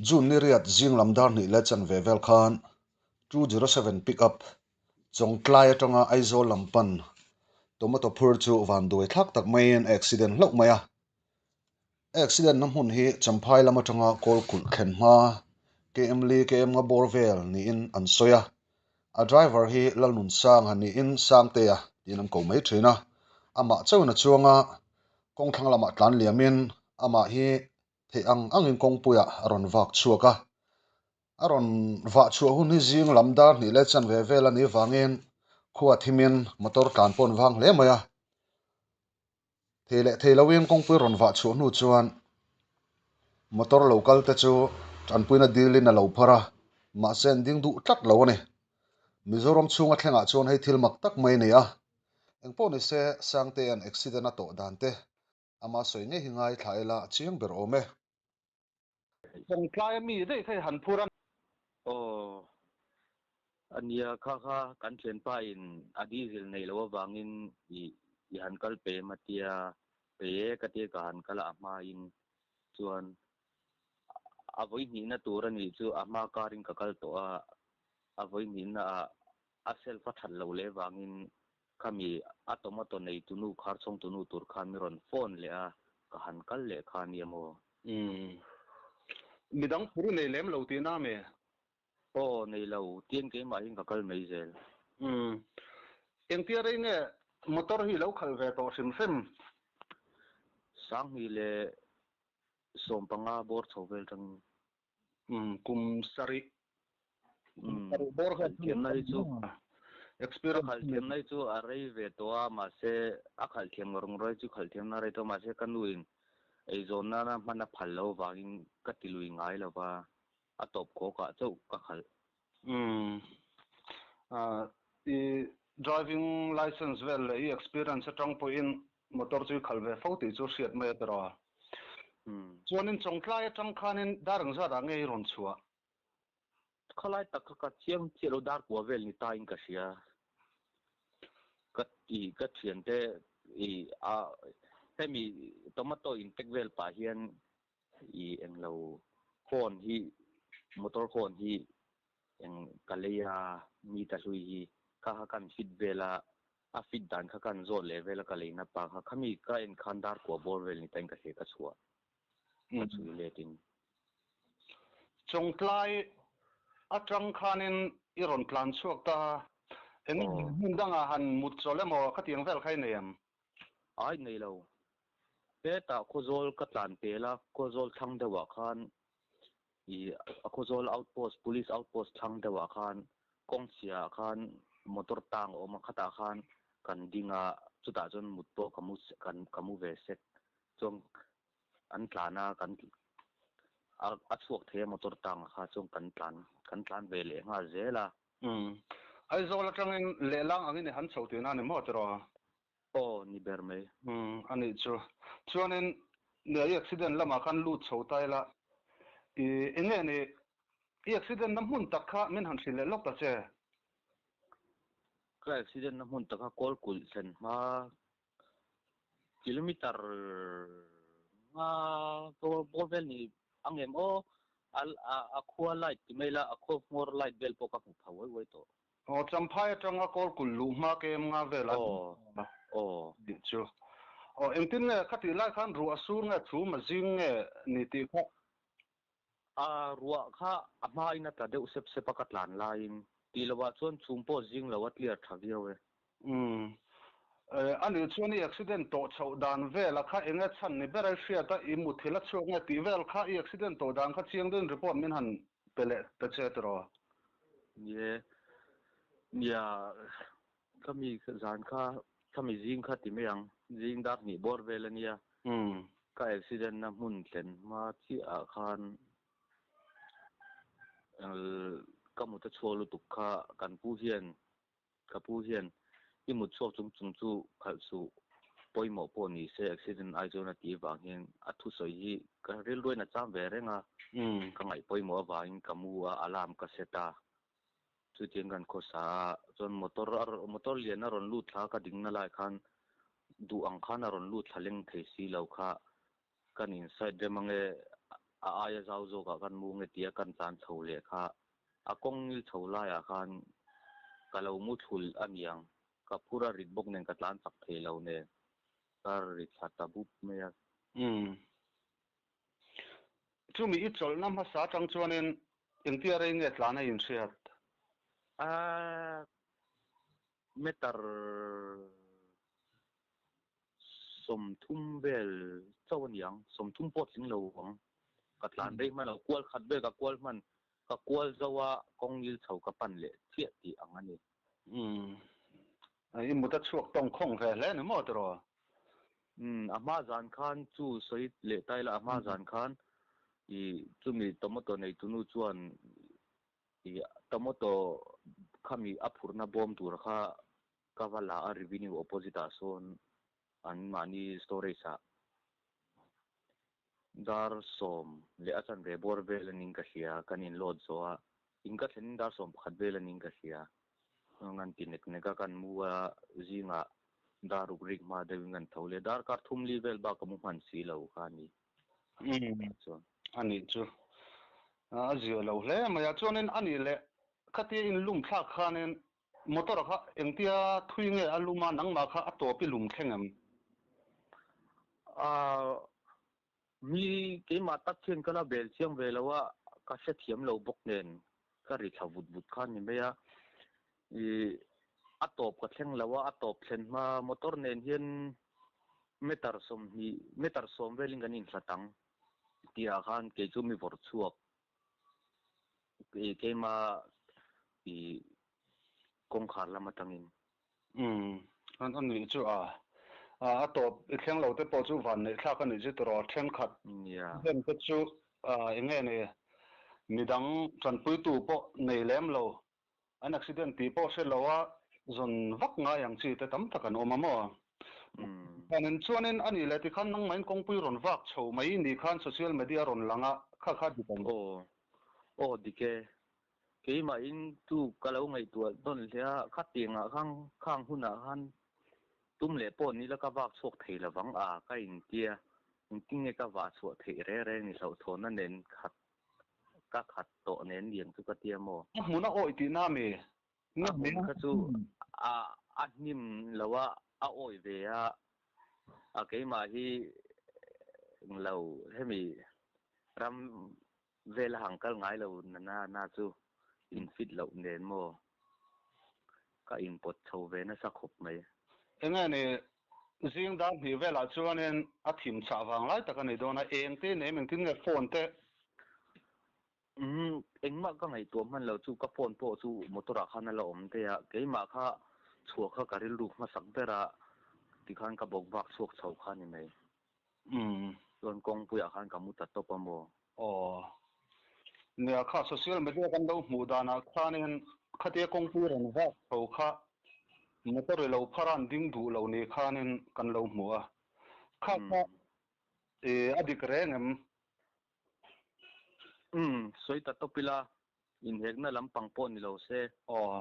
June ni riat zing lam dar hnih leh chanve vel khan 207 pickup Chawngtlai atanga Aizawl lam pan tomato phur chu vanduai thlak tak maiin a accident hlauh mai a. A accident na hmun hi Champhai lam atanga Kawlkulh thlen hma KM li KM nga bawr vel niin an sawi a. A driver hi Lalnunsanga niin Sangtea tiin an ko mai thin a. Amah chauhin a chuang a, kawngthlang lamah tlan liamin amah hi theih ang angin kawngpuiah a rawn vak chhuak a. A rawn vah chhuah hun hi zing lam dar hnih leh chanve vel a nih vangin khua thimin motor tlan pawh an vang hle mai a. Thei leh thei loin kawngpui rawn vah chhuah hnu chuan motor lo kal te chu tanpuina dilin a lo phar a, mahse an ding duh tlat lo a ni. Mizoram chhunga thlengah chuan hei thil mak tak mai a ni a, engpawh nise Sangtea'n accident a tawh dan te ama sawi ngei hi ngaithla ila a chiang ber awm e. Kawngtlai a mi daih kha i han phur a. Aw, a nia kha kha kan thianpa in a diesel neih loh avangin i i han kal pe em a tia, pe e ka tia ka han kal a a hma in chuan a vawi hnihna tur a nih chu a hma kar in ka kal tawh a, a vawi hnihna ah a self a that loh leh vangin khami a tomato nei tunu khar chhawng tunu tur khan mi rawn phone leh a, ka han kal leh kha nia maw? Umm. Midang phur i nei lem lo tihna ami? Aw, nei lo. Tian keimahin ka kal mai zel. Umm. Engtia rei nge motor hi i lo khalh ve tawh hrim hrim? Sanghnih leh 15 bawr chho vel tangin. Umm kum sarih kum sarih bawr kha khalh thiamna hi chu experience khalh thiamna hi chu a rei ve tawh a mahse a khalh thiam ngawr ngawr hi chu khalh thiamna a rei tawh a mahse ka nu in eizawn nana hman a phal loh avangin ka ti lui ngai lo va a tawp khawk ah chauh ka khalh. Umm i driving license vel leh i experience atang pawhin motor chu i khalh ve fo tih chu hriat mai a tawh a. Chuanin Chawngtlai atang khanin dar ang zat ah nge i rawn chhuah? Khalai tak kha ka chiang chiah lo dar kua vel ni ta in ka hria. Ka i ka thiante i a hemi tomato in pack vel pah hian i englo horn hi motor horn hi eng ka lei a mi ta hlui hi kha kha kan fit vel a A fit dan kha kan zawt leh vel a ka leina pa kha khami ka en khan dar kua bawr vel ni tain ka hria ka chhuah ka chhui let in. Chawngtlai atang khanin i rawn tlan chhuak ta eng hmun dangah han mut chawlh emaw khatiang vel kha i nei em? Ai nei lo. Hetah Khawzawl ka tlan pel a, Khawzawl thlang deuhah khan i a Khawzawl outpost, police outpost thlang deuhah khan kawngchhia ah khan motor tang a awm a, khatah khan kan ding a, chutah chuan mut pawh ka mu kan ka mu ve sek. Chuan an tlan a, kan a a chhuak thei a motor tang ah kha chuan kan tlan kan tlan ve leh nghal zel a. Umm. Aizawl atangin lehlang angin i han chho tihna a ni maw tiraw? Aw, ni ber mai. Umm, a nih chu. Chuanin, nia i accident lamah khan lut chho ta ila, i eng nge ni, i accident na hmun tak kha min han hrilh leh lawk ta che? Ka accident na hmun tak kha kawl kulh thlen hma kilometer nga bawr vel ni ang em aw, a khua light ti mai ila, a khua hmawr light vel pawh ka hmu pha uai uai tawh. Aw, Champhai atanga Kawlkulh luh hma kem nga vel a nih chu. Aw, engtin nge khatih lai khan ruah sur nge chhum a zing nge ni tih kha? A, ruah kha a hmain a tla deuh sep sep a ka tlan laiin tih lovah chuan chhum pawh zing lo a clear tha viau e. Umm, a nih chuan i accident tawh chhoh dan vela kha enge chhan ni ber a i hriat a, i muthilh a chhuak nge tih vel kha i accident tawh dan kha chiang deuhin report min han Pe leh ta che tiraw? Ni e, nia ka mi zan kha, ka mi zing kha ti mai ang, zing dar hnih bawr vel a nia. Ka accident na hmun thlen hma chiah ah khan ka mut a chhuak lutuk kha kan pu hian Ka pu hian i mut chhuak chung chung chu khalh suh pawimawh pawh ni se accident ai chuan a tih vang hian a thusawi hi ka rilruain a cham ve reng a, ka ngaih pawimawh avangin ka mu a, alarm ka set a, chutiang kan khawsa a, chuan motor a motor lian a rawn lut thla ka dingna lai khan duh ang khan a rawn lut thla leng thei si lo kha kan inside rem ange. A aia zau zawkah kan mu nge tia kan tlan chho leh kha a kawng ngil chho laiah khan ka lo mu thlul a niang. Ka phur a rit bawk nen ka tlan chak thei lo nen ka ri thla ta bup mai a. Umm. Chumi i chawlhna hmasa atang chuanin engtia rei nge tlan a inhriat? A meter 30 vel chauh a ni ang, 30 pawh tling lo ang. Ka tlan rei hman lo, kual khat vel ka kual hman, ka kual zo a kawng ngil chho ka pan leh chiah tih ang a ni. Umm. I mut a chhuak tawng khawng ve hle ni maw tiraw? Umm, a hma zan khan chu sawi leh ta ila a hma zan khan i chumi tomato neitunu chuan i tomato khami a phurhna bawm tur kha ka va la a revenue opposite ah sawn an mahni storage ah dar 10 leh a chanve bawr vel a ning ka hria kan in load zawh a in ka thlen in dar 11 vel a ning ka hria ngan ti nek nek a kan mu a zingah dar ruk rik hma deuh in kan tho leh darkar thum li vel bak ka mu hman si lo kha a ni. Umm a nih chu a zia lo hle mai a chuanin a nih leh khatia in lum thlak khanin motor kha engtia thui nge a lum a nangmah kha a tawp i lum thleng em? Ahh mi keimah tak hian ka la bel chiang ve lo a ka hrethiam lo bawk nen ka ri thla vut vut kha a ni mai a ih a tawp ka thleng lo a a tawp thlen hma motor nen hian Meter 20, meter 10 velin kan inhlat ang tihah khan kei chu mi vawrh chhuak keima i kawngkhar lam atangin. Umm, a nih chu a, a tawp i thleng lo te pawh chu van neih thlak a nih chu tawh thenkhat ven te chu eng nge ni midang tanpuitu pawh nei lem lo An accident tih pawh hre lo a, zawn vak ngai ang chi te tam tak an awm a maw? Chuanin chuanin a nih leh tikhan nangmahin kawngpui rawn vak chho mai ni khan social media rawn lang a, kha kha dik ang. Aw, aw dik e. Keimahin chu ka lo ngaihtuah dawn hle a, khatiangah khan khang hunah khan tum leh pawh ni la ka vak chhuak thei lovang a ka intia, engtinge ka vah chhuah theih reng reng ni hlauhthawnna nen khat Ka khat tawh nen lian chu ka tia maw? A hmun a awih tihna mi? A hmun kha chu a a hnim lo a, a awih ve a, a keimah hi englo hemi ram vela hang kal ngai lo na na chu in fit loh nen maw? Ka inpawt chho ve nasa khawp mai. Enge ni zing dar hnih velah chuanin a thim chah vang lai tak a ni dawn a, eng te nei engtin nge phone te? Umm, engmah ka ngaihtuah hman lo chu ka phone pawh chu motor ah khan a la awm daih a, keimah kha chhuah kha ka rilru hmasak ber a, tikhan ka bawk vak chhuak chho kha a ni mai. Umm. Chuan kawngpuiah khan ka mu ta tawp a maw? Aw. Nia kha social media kan lo hmuh danah khanin khatia kawngpui rawn vak chho kha motor i lo phar a an ding duh lo ni khanin kan lo hmu a. Kha kha i a dik reng em? Umm, sawi ta tawp ila, inhekna lampang pawh ni lo se. Aw.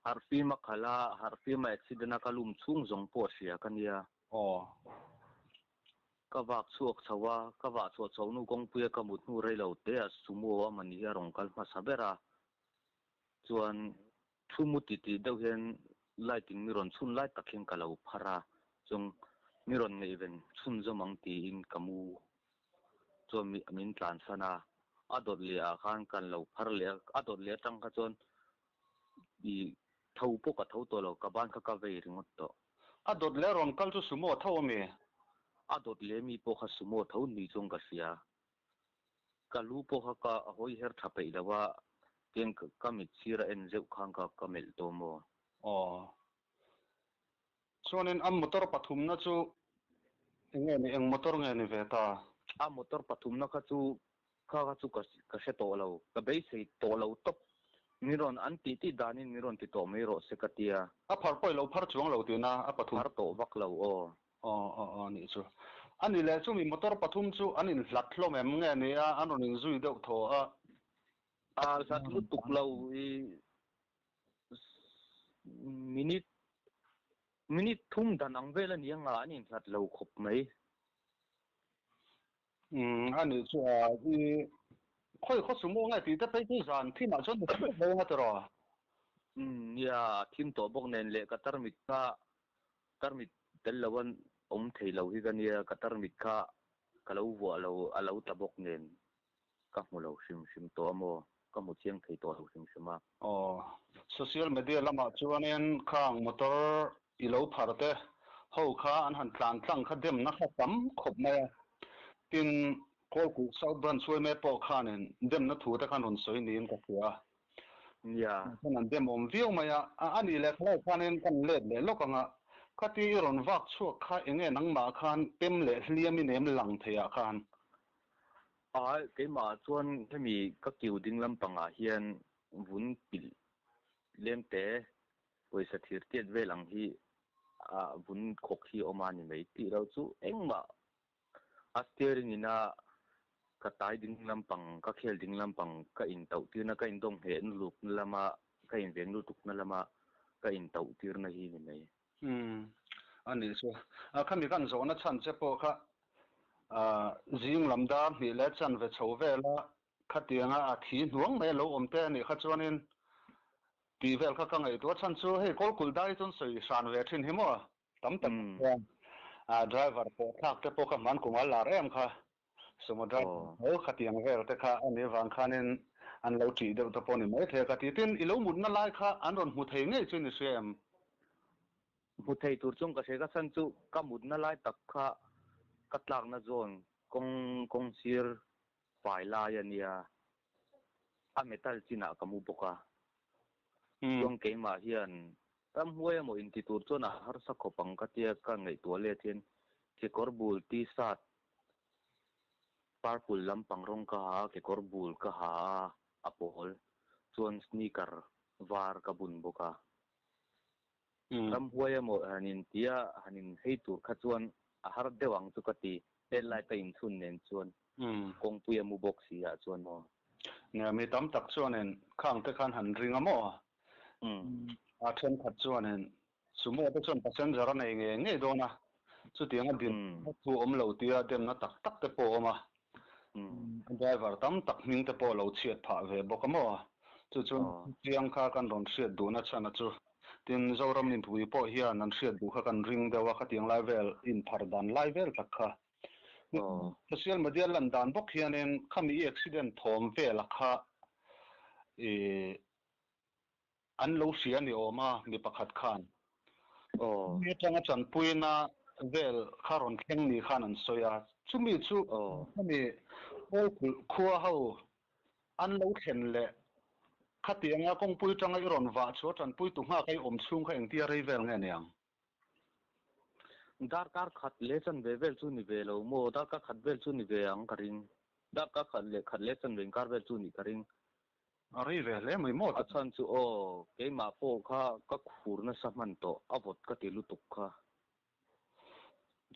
Harhfim a khalh a, harhfim a accident a ka lum chhung zawng pawh hria ka nia. Aw. Ka vak chhuak chho a, ka vah chhuah chho hnu kawngpuia ka mut hnu rei lo te a sumo a mani hi a rawn kal hmasa ber a, chuan thu mu ti tih deuh hian light in mi rawn chhun lai tak hian ka lo phar a, chung mi rawn ngaihven chhunzawm ang tiin ka mu chuan mi min tlansan a, a dawt leh ah khan kan lo phar leh a, a dawt leh atang kha chuan i tho pawh ka tho tawh lo, ka ban kha ka vei ringawt tawh. A dawt leh rawn kal chu sumo tho a mi? A dawt leh mi pawh kha sumo tho ni chuan ka hria. Ka lu pawh kha ka hawi her tha peih lo a, tiang ka mit sir a en zeuh khan ka ka melh tawh maw? Aw. Chuanin a motor pathumna chu eng nge ni, eng motor nge ni ve ta? A motor pathumna kha chu kha kha chu ka ka hre tawh lo, ka beisei tawh lo tawp. Min rawn an tih tih danin min rawn ti tawh mai rawh se ka tia. A phar pawh i lo phar chuang lo tihna a pathum. Phar tawh vak lo aw. Aw aw aw nih chu. A ni leh chumi motor pathum chu an inhlat hlawm em nge ni a, an rawn inzui deuh thaw a. A hlat lutuk lo i Minute minute thum dan ang vel a ni anga an inhlat lo khawp mai. Um ani chu a i khoi khaw sumo ngai tih te phei chu zan thim ah chuan ni chiah lo anga tiraw? Um nia thim tawh bawk nen leh ka tarmit kha tarmit tel lo an awm thei lo hi ka nia ka tarmit kha ka lo vuah lo a lo tla bawk nen ka hmu lo hrim hrim tawh a maw ka hmu chiang thei tawh lo hrim hrim a. Aw social media lamah chuanin khang motor i lo phar te ho kha an han tlan tlang kha demna kha tam khawp mai a, tin Kawlkulh South Branch Suaime pawh khanin demna thu te khan rawn sawi niin ka hria. Nia. Khan an dem awm viau mai a, a nih leh khalai khanin kan let leh lawk ang a, khati i rawn vak chhuak kha enge nangmah khan pem leh hliam i nem lang theiah khan? Ai, keimah chuan hemi ka kiu ding lampangah hian vun pilh lem te pawisa thir tiat vel ang hi a vun khawk hi awm a ni mai tih lo chu engmah a steering ina ka tai ding lampang ka khel ding lampang ka intauh tirna ka indawng hneh lutuk na lama ka inveng lutuk na lama ka intauh tirna hi ni mai. Umm a nih chu. A khami kan zawhna chhan che pawh kha zing lam dar hnih leh chanve chho vela Khatianga a thi hnuang mai a lo awm te a nih kha chuanin tih vel kha ka ngaihtuah chhan chu hei kawlkulh dai chuan sawi hran ve thin hi maw tam tak chuan a driver pawh thlak te pawh kha hman kum a lar em kha sumo driver tho khatiang vel te kha a nih vang khanin an lo ṭih deuh te pawh ni mai thei a ka ti. Tin, i lo mutna lai kha an rawn hmu thei ngei chu ni hria em? Hmu thei tur chuan ka hria ka chhan chu ka mutna lai tak kha ka tlakna zawn kawng kawng sir Fai lai a nia, a metal chinah ka mu bawk a. Chuan keimah hian ramhuai emaw inti tur chuan a harsa khawp ang ka tia ka ngaihtuah let hian kekawr bul t-shirt purple lampang rawng ka ha a, kekawr bul ka ha a, a pawl chuan sneaker var ka bun bawk a. Ramhuai emaw han intia han inhei tur kha chuan a har deuh ang chu ka ti, headlight a inchhun nen chuan kawngpui a mu bawk si ah chuan maw. Nia, mi tam tak chuanin khang te khan han ring a maw? A thenkhat chuanin sumo te chuan passenger a nei ngei ngei dawn a, chutiang a din thu awm lo tia demna tak tak te pawh a awm a. Driver tam tak hming te pawh lo chhiat phah ve bawk a maw? Chu chu chiang kha kan rawn hriat duhna chhan a chu. Tin, Zoram mipui pawh hian an hriat duh kha kan ring deuh a, khatiang lai vel inphar dan lai vel tak kha. Social media lan dan bawk hianin khami i accident thawm vela kha i An lo hria ni awm a, mi pakhat khan. Chumi atanga chanpuina vel kha rawn thleng ni khan an sawi a. Chumi chu khami Kawlkulh khua ho an lo thlen leh khatianga kawngpui tanga i rawn vah chu a chanpuitu nghak a i awm chhung kha engtia rei vel nge niang? Darkar khat leh chanve vel chu ni ve lo maw? Darkar khat vel chu ni ve ang ka ring. Darkar khat leh khat leh chanve inkar vel chu nih ka ring. A rei ve hle mai maw? A chhan chu aw, keimah pawh kha ka khur nasa hman tawh, a vawt ka ti lutuk kha.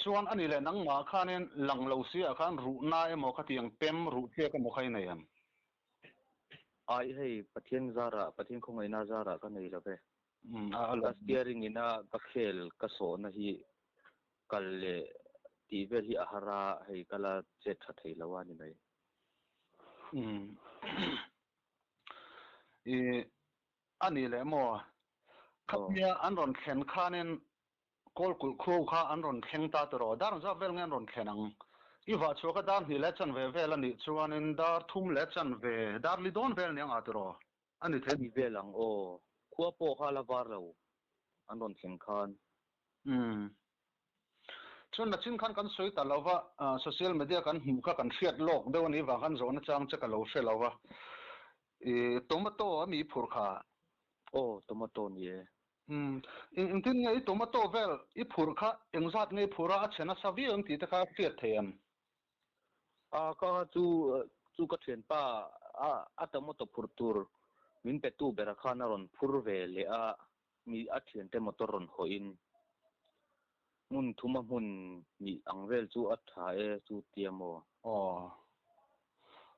Chuan ani leh nangmah khanin lang lo si ah khan ruhna emaw khatiang pem ruh tliak emaw kha i nei em? Ai hei, Pathian zarah, Pathian khawngaihna zarah ka nei lo ve. Ka steering ina ka khel ka sawhna hi kal leh tih vel hi a har a, hei ka la chet tha thei lo a ni mai. I a ni leh maw? Khatia an rawn thlen khanin Kawlkulh khuau kha an rawn thleng ta tiraw? Dar zap vel nge an rawn thlen ang? I vah chhuak a dar hnih leh chanve vel a nih chuanin dar thum leh chanve, dar li dawn vel nia ngah tiraw? A ni thei. A ni vel ang aw. Khua pawh kha la var lo an rawn thleng khan. Umm. Chuan nachin khan kan sawi ta lo va, social media kan hmuh kha kan hriat lawk deuh a nih vang khan zawhna chang che ka lo hre lo va. I tomato a mi phur kha? Aw, tomato ni e. Umm. Engtin nge i tomato vel i phurh kha engzat nge i phur a, a chhe nasa viau em tih te kha hriat thei em? A ka chu chu ka thianpa a a tomato phur tur min pe tu bera khan a rawn phur ve leh a, mi a thiante motor rawn hawh in hmun thum a hmun hnih ang vel chu a tha e chu tia maw? Aw.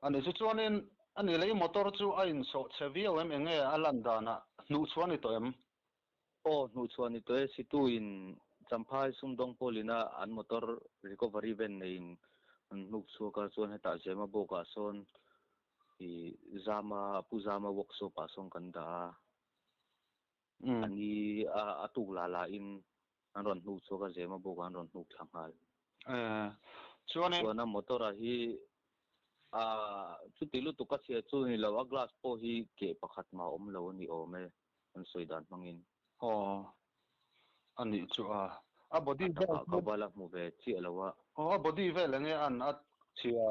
Ani chu chuanin ani lei motor chu a insawh chhe viau em enge a lan danah hnuhchhuah a ni tawh em? Aw, hnuhchhuah ni tawh e, Situ in Champhai sumdawng pawlina an motor recovery van neiin An hnuk chhuak a, chuan hetah Zemabawk ah sawn ih Zama, Pu Zama workshop ah sawn kan dah a. A ni a a tuk lah lah in an rawn hnuk chhuak a, Zemabawk ah an rawn hnuk thla nghal. Chuanin. Chuan a motor ah hi a chuti lutuk a chhia chu ni lo, a glass pawh hi keh pakhat mah a awm lo a ni awm e, an sawi dan hmangin. Aw, a nih chu a. A body A vel takah chu. ka vala hmu ve chiah lo a. Aw, a body vel enge an a chhia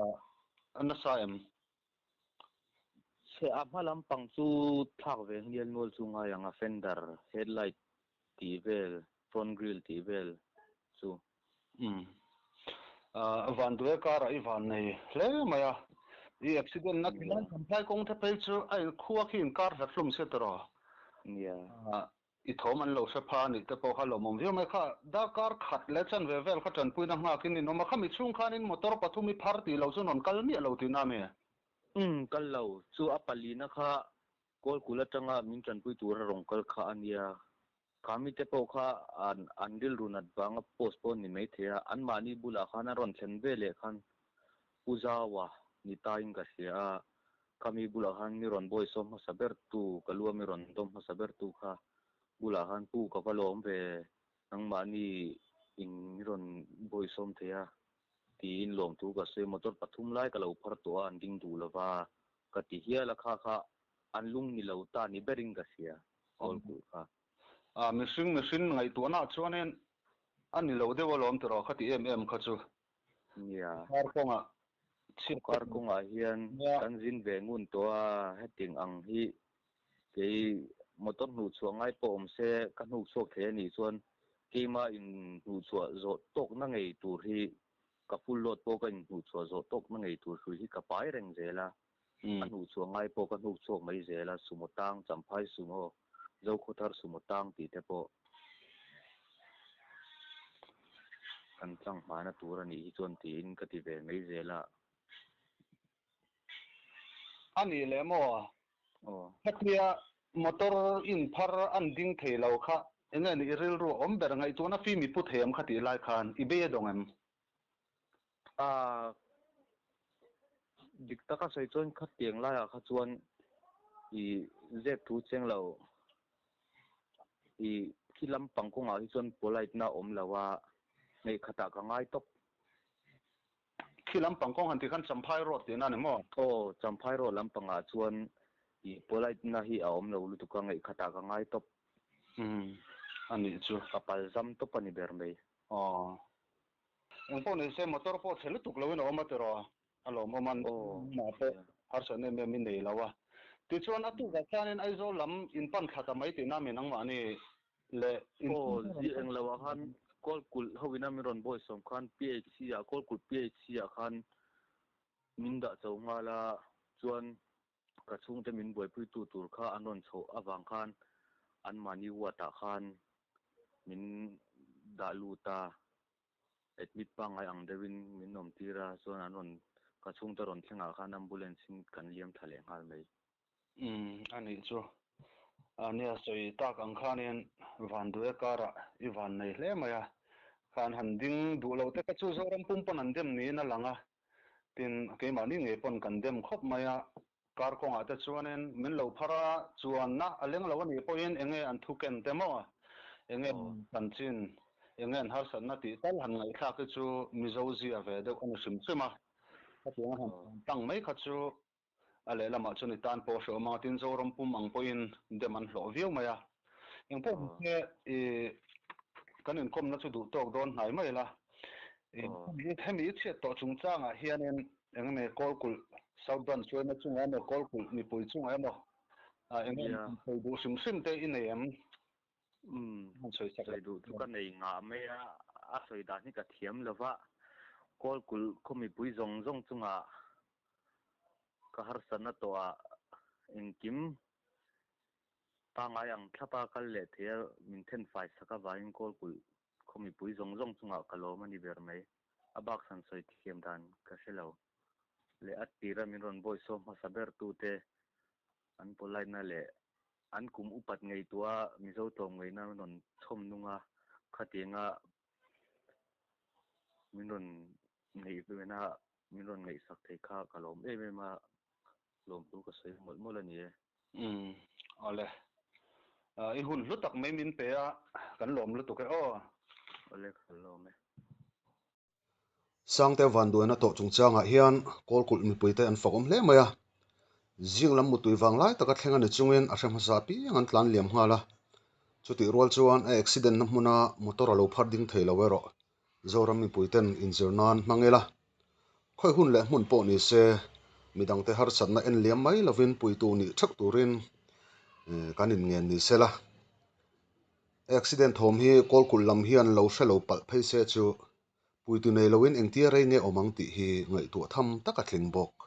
a nasa em? Chhe a hma lampang chu thlak ve ngial nual chu ngai ang a, fender, headlight tih vel, front grill tih vel chu. Umm. Van duai karah i van nei hle mai a, i accident na ti lai kan tlai kawng te phei chu a in khua khi in kar hlat hlawm se tawh a. Nia. I thawm an lo hre pha anih te pawh kha lawmawm viau mai kha. Darkar khat leh chanve vel kha tanpuina nghakin in awm a, khami chhung khanin motor pathum i phar tih lo chu rawn kal miah lo tihna a mi? Umm, kal lo. Chu a palina kha Kawlkul atanga min tanpui tura rawn kal kha a nia. Khami te pawh kha an rilru nat vanga post pawh ni mai thei a, anmahni bulah khan a rawn thlen ve leh khan Pu Zaua ni tain ka hria a, khami bulah khan mi rawn bawisawm hmasa ber tu, ka lua mi rawn dawm hmasa ber tu kha bulah khan Pu ka va lawm ve, nangmahni in mi rawn bawisawm thei a tiin lawmthu ka sawi. Motor pathum lai ka lo phar tawh a, an ding duh lova ka ti hial a, kha kha an lung ni lo ta ni berin ka hria, Kawlkulh kha. A, mihring mihring ngaihtuahna chuanin a ni lo deuh alawm tiraw kha ti em em kha chu. Nia. Kar kawngah chhiat Kar kawngah hian kan zin ve ngun tawh a, heting ang hi kei motor hnuhchhuah ngai pawh awm se ka hnukchhuak thei a nih chuan keimah in hnuhchhuah zawh tawkna ngei tur hi ka full load pawh ka in hnuhchhuah zawh tawkna ngei tur hrui hi ka pai reng zel a, a hnuhchhuah ngai pawh ka hnukchhuak mai zel a, sumo tang, Champhai sumo, Zokhawthar sumo tang tih te pawh kan tlang hmana tur a nih hi chuan tiin ka ti ve mai zel a. A nih leh maw? Aw. Hetia motor in phar an ding thei lo kha enge nih rilru a awm ber ngaihtuahna fim i pu thei em kha tih lai khan i bei a dawng em? A dik taka sawi chuan khatiang laiah kha chuan i zep thu cheng lo i khi lampang kawngah hi chuan polite na awm lo a, ngaihkhatah ka ngai tawp. Khi lampang kawng han tih khan Champhai Road tihna a ni maw? Aw, Champhai Road lampangah chuan i polite na hi a awm lo lutuk a, ngaihkhatah ka ngai tawp. Umm, a nih chu. Ka palzam tawp a ni ber mai. Aw. Eng pawh ni se motor pawh chhe lutuk loin a awm a tiraw? A lawmawm a, mah pawh harsatna em em i nei lo a. Tichuan a tukah khanin Aizawl lam in pan thla ta mai tihna mi nangmahni leh in Aw, zi eng loah khan Kawlkulh ho ina min rawn bawisawm khan PHC ah Kawlkulh PHC ah khan min dah cho nghal a, chuan ka chhungte min buaipuitu tur kha an rawn chhoh avang khan anmahni ward ah khan min dah lut a, admit pangngai ang deuhin min awm tir a, chuan an rawn ka chhungte rawn thleng ah khan ambulance in kan liam tha leh nghal mai. Umm a nih chu. A nia sawi tak ang khanin Vanduai karah i van nei hle mai a, khan han ding duh lo te kha chu Zoram pum pawn an dem niin a lang a, Tin, keimahni ngei pawn kan dem khawp mai a, kar kawngah te chuanin min lo phar a, chuanna a leng lo a nih pawhin enge an thu ken te maw, enge an chin, enge an harsatna tih tal han ngaihthlak hi chu Mizo zia ve deuh a ni hrim hrim a, khatiang a han tang mai kha chu A lehlamah chuan i tan pawh a hrehawm ang a, tin Zoram pum ang pawhin dem an hlawh viau mai a. Eng pawh ni se i kan inkawmna chu duh tawk dawn hnai mai la. Hemi i chhiat tawh chungchangah hianin eng emaw Kawlkulh South Branch hruaina chungah emaw Kawlkulh mipui chungah emaw eng emaw sawi duh hrim hrim te i nei em? Umm, sawi duh chu ka nei ngah mai a, a sawi dan hi ka thiam lo va, Kawlkulh khaw mipui zawng zawng chungah ka harsatna tawhah engkim pangngai ang thlapa kal leh thei a, min then fai sak avangin Kawlkulh khaw mipui zawng zawng chungah ka lawm a ni ber mai. A bak san sawi thiam dan ka hre lo. Leh a tira min rawn bawisawm hmasa ber tute an polite na leh an kum upat ngaihtuah a Mizo tlawm ngaihna min rawn chhawm nung a, khatianga min rawn neih vena. Min rawn ngaihsak thei kha ka lawm em em a, lawmtu ka sawi mawlh mawlh a ni e. Umm awle. I hun hlu tak mai min pe a, kan lawm lutuk e aw. Awle ka lawm e. Sangte vanduaina tawh chungchangah hian Kawlkulh mipuite an fakawm hle mai a, zing lam mutui vang lai taka thleng a ni chungin a hre hmasa apiang an tlan liam nghal a, chutih rual chuan a accident na hmuna motor a lo phar ding thei lo erawh Zoram mipuiten inzir nan hmang ila, khawi hun leh hmun pawh ni se midangte harsatna en liam mai lovin puitu nih theuh turin kan inngen ni sela. Accident thawm hi Kawlkulh lam hian lo hre lo palh phei se chu puitu nei loin engtia rei nge awm ang tih hi ngaihtuah tham tak a tling bawk.